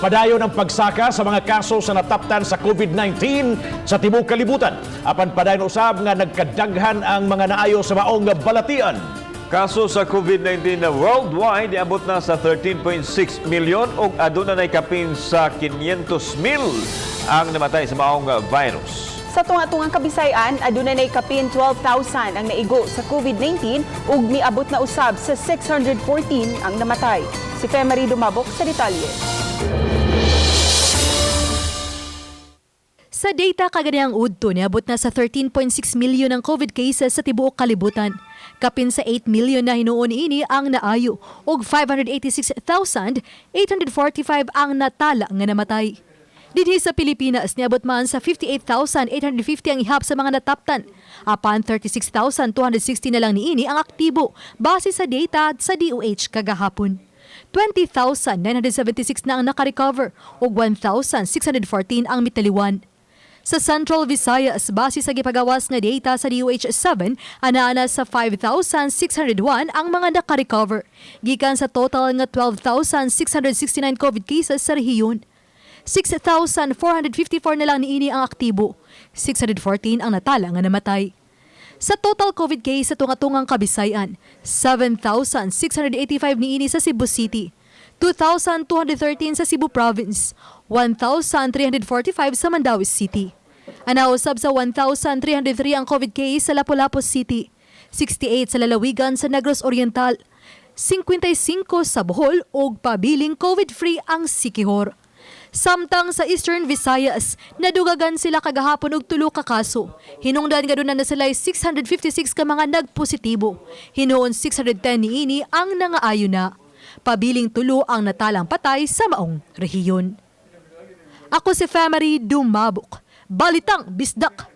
Padayon ang pagsaka sa mga kaso sa nataptan sa COVID-19 sa tibuok kalibutan. Apan padayon usab nga nagkadaghan ang mga naayo sa maong balatian. Kaso sa COVID-19 na worldwide niabot na sa 13.6 milyon ug aduna nay kapin sa 500 mil ang namatay sa maong virus. Sa tunga-tungang Kabisayan, aduna nay kapin 12,000 ang naigo sa COVID-19 ug miabot na usab sa 614 ang namatay. Si Femary Dumabok sa detalye. Sa data kaganihang udto, niabot na sa 13.6 million ang COVID cases sa tibuok kalibutan. Kapin sa 8 million na hinuon ini ang naayo ug 586,845 ang natala nga namatay. Dinhi sa Pilipinas, niabot man sa 58,850 ang ihap sa mga nataptan. Apan 36,260 na lang niini ang aktibo base sa data sa DOH kagahapon. 20,976 na ang nakarecover ug 1,614 ang mitaliwan. Sa Central Visayas, base sa gipagawas nga data sa DOH 7, ana-ana sa 5,601 ang mga nakarecover, gikan sa total nga 12,669 COVID cases sa rehiyon. 6,454 na lang niini ang aktibo, 614 ang natala nga namatay. Sa total COVID case sa tunga-tungang Kabisayan, 7,685 niini sa Cebu City, 2,213 sa Cebu Province, 1,345 sa Mandaue City. Anausab sa 1,303 ang COVID case sa Lapu-Lapu City, 68 sa lalawigan sa Negros Oriental, 55 sa Bohol ug pabiling COVID-free ang Siquijor. Samtang sa Eastern Visayas, nadugagan sila kagahapon og 3 ka kaso. Hinungdan nga na sila 656 ka mga nagpositibo. Hinuon 610 niini ang nangaayo na. Pabiling 3 ang natalang patay sa maong rehiyon. Ako si Family Dumabok. Balitang Bisdak.